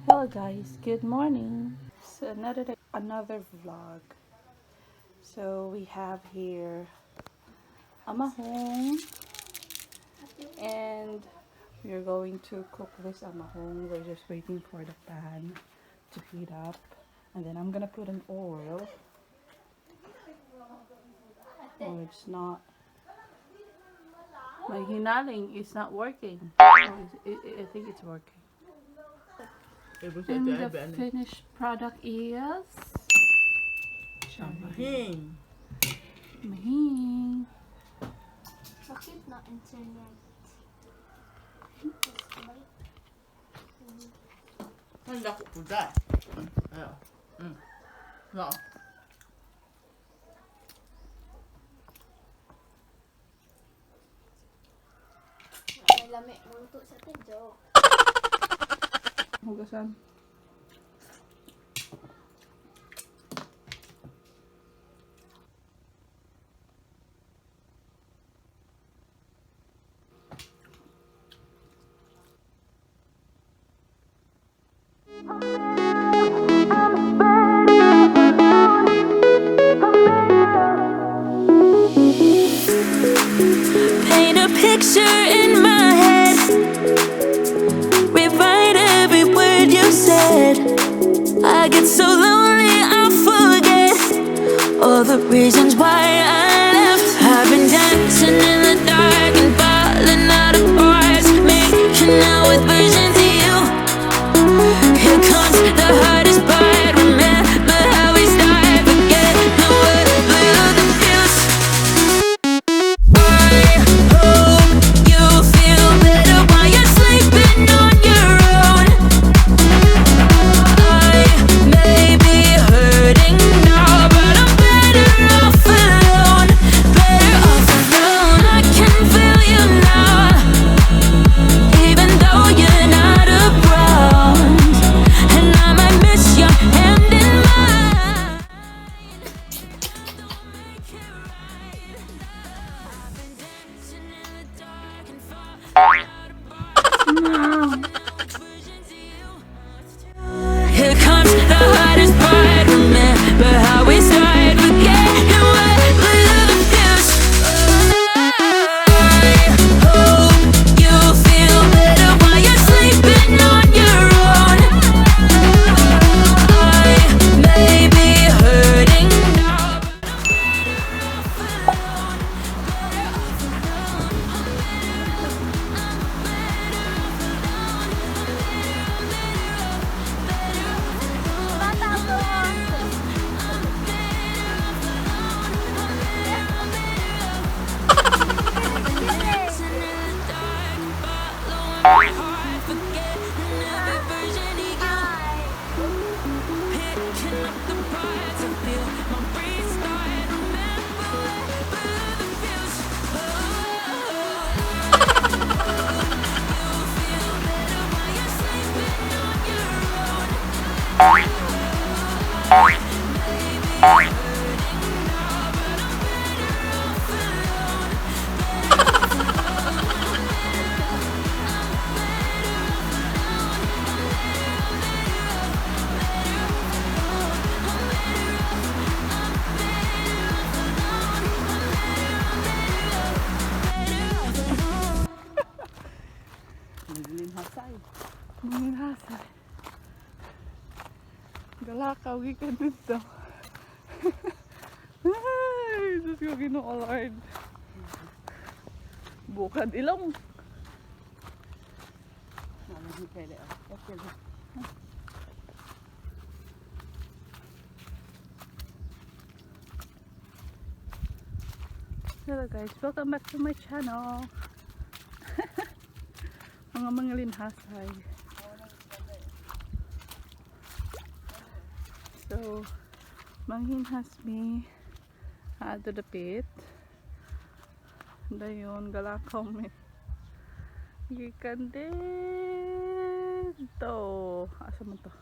Hello guys, good morning. So another day, another vlog. So we have here amahong and we are going to cook this amahong. We're just waiting for the pan to heat up and then I'm gonna put an oil. Oh, it's not. My hinaling is not working. Oh, I think it's working. And the finished product is Mahing. Mahing. Bakit na internet? Ang dako po da. Ayo. No. May lami maluto sa atin, joke. Hugasan. Paint a picture in my head. Rewrite every word you said. I get so lonely, I forget all the reasons why I left. I've been dancing in the dark and falling out of bars, making out with versions of you. Here comes the hardest part. Remember how we start, forget the word, blew the fuse. I hope you feel better while you're sleeping on your own. I may be hurting now, but I'm better off alone. Better off alone. I can feel you now, even though you're not around. And I might miss your hand in mine. Don't make it right. I've been dancing in the dark and falling out of bars. Versions of you. Here comes the hardest part. Remember how we started. Forgetting what blew the fuse. I hope you feel better while you're sleeping on your own. I may be hurting now, but I'm better off alone. Better off alone. I'm better off alone. I'm better, I'm better off. Better off alone. I'm better off alone. I'm better, I'm better off. I've been dancing in the dark, following my heart, forgetting every version of you. Picking up the parts, I feel my restart. Remember what blew the fuse. Oh, you feel better while you're sleeping on your own. I may be hurting now, but I'm better off alone. Better off alone. I'm better off alone. I'm better, I'm better off. Better off alone. I'm better off. I'm better off alone. I'm better, I'm better off. Better off alone. Naglinhasay. Manginhasay. Galakaw gikan dito. Ay, Diyos ko, Ginoo Lord. Bukad ilong. Naman pwede. Okay lang. Hello guys, welcome back to my channel. Mga manglinhasay. So, manghinhas mi adto dapit. Dayon galakaw mi. Gikan dito. Asa man to?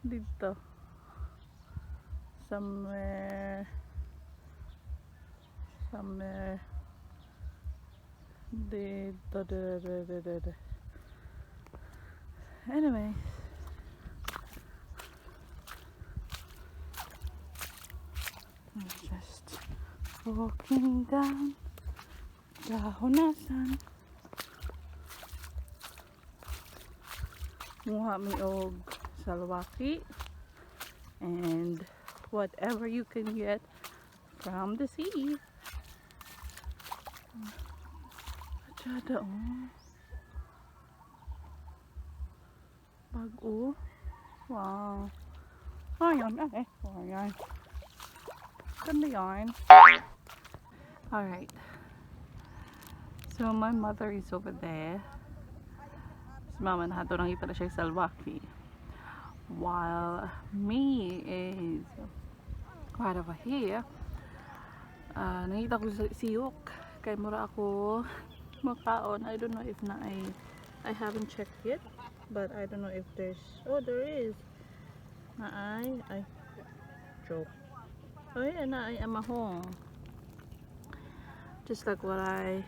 Dito. Somewhere dito, dito, dito, dito. Anyways, Walking down the Honasan. Muha mi og salwaki and whatever you can get from the sea. Achada, oh. Bago. Wow. Ayun, eh. Ayan. Ganda yarn. Alright. So my mother is over there. Si mama na ato nangita na siya salwaki. While me is right over here. Nangita ko sa siyok. Kay mura ako makaon. I don't know if na I haven't checked yet. But I don't know if there's, oh, there is. Naay, ay, joke. Oh yeah, naay amahong. Just like what I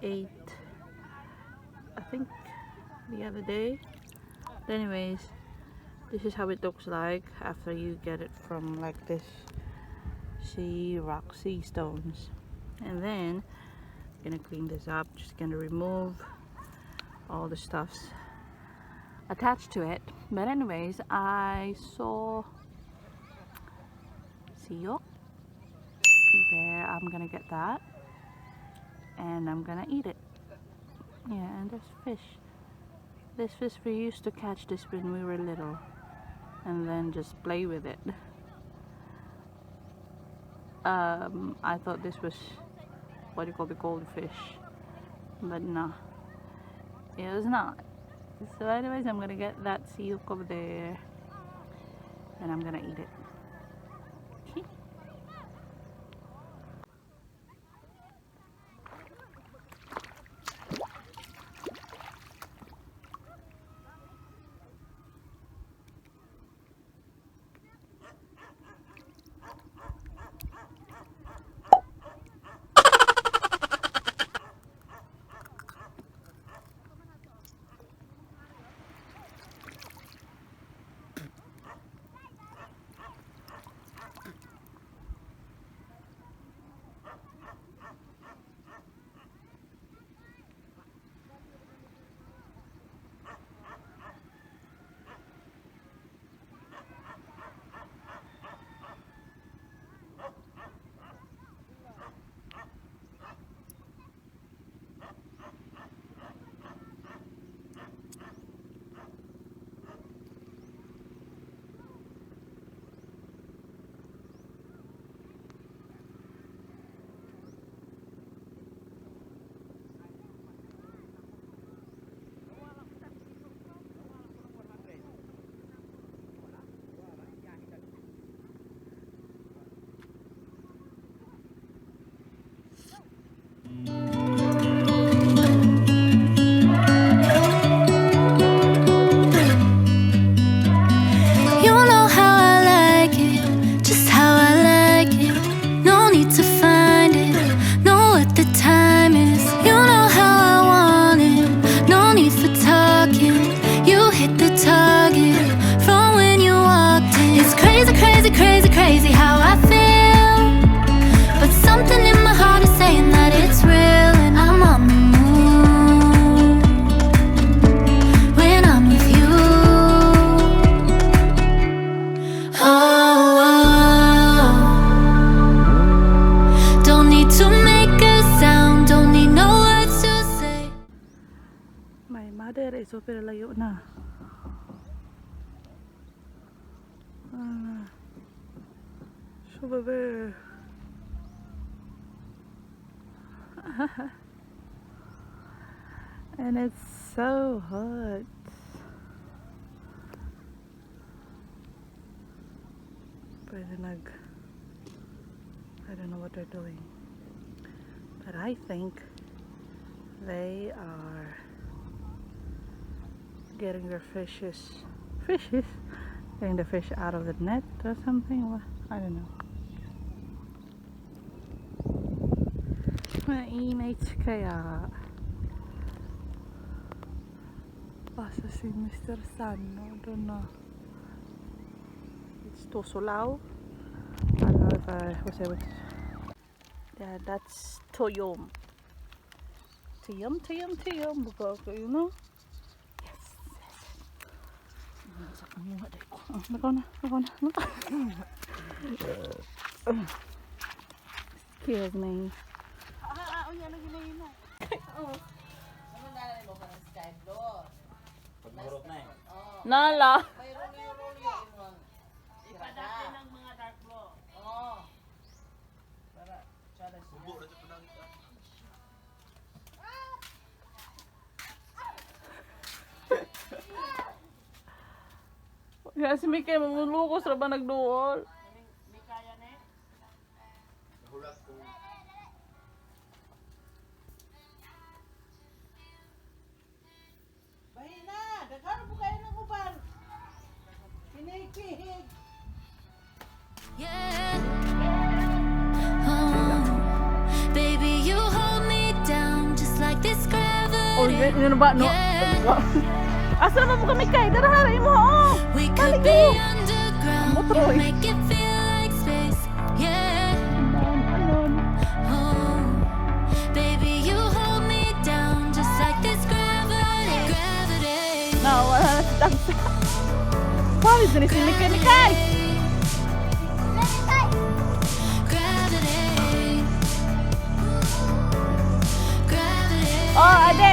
ate, I think, the other day. But anyways, this is how it looks like after you get it from like this sea rock, sea stones. And then I'm gonna clean this up, just gonna remove all the stuffs attached to it. But anyways, I saw siyok there. I'm gonna get that and I'm gonna eat it. Yeah, and there's fish. This fish, we used to catch this when we were little and then just play with it. I thought this was what you call the goldfish, but no, it was not. So anyways, I'm gonna get that siyok over there and I'm gonna eat it. Okay. You know how I like it, just how I like it. No need to find it, know what the time is. You know how I want it, no need for talking. You hit the target from when you walked in. It's crazy, crazy, crazy, crazy how I feel. But something in my heart is saying that it's real, and I'm on the moon when I'm with you. Oh, don't need to make a sound, don't need no words to say. My mother is super layo na. Ah, super there. And it's so hot. Pwede nag, I don't know what they're doing. But I think they are getting their fishes, getting the fish out of the net or something. I don't know. Mainit kaya. Basta si Mr. Sun, no? Don't know. It's Tosolaw. I don't know if I was able to. Yeah, that's tuyom. Tuyom, tuyom, tuyom. Buka ko. Yes. Sa kamuha dai ko. Oh, nakaw na, nakaw na. Excuse me. Ah, ah, unya na ginahimo. Oo. Ano na lang mo parang sky blue. Pagmurot na eh. Nala. May rolyo-rolyo imong. Ipadati ng mga dark blue. Oo. Para tsada siya. Bubo na ito nang Kaya si Mikay, mamulukos ra ba nagduol? Nahulat kung Bahina, daghan po kayo ng uban. Pinikihig. Yeah. Oh, baby, you hold me down just like this Oh, gravity. yun ba, no? Yeah. Asa naman mo kami kay? Darahara mo, oh! We could be underground. Motroy. You make it feel like space. Yeah. Anon, Oh, baby, you hold me down just like this gravity. Gravity. Na, wala na si Tangsa. Paano ni si Mikay? Mikay! Gravity. Gravity. Oh, ade!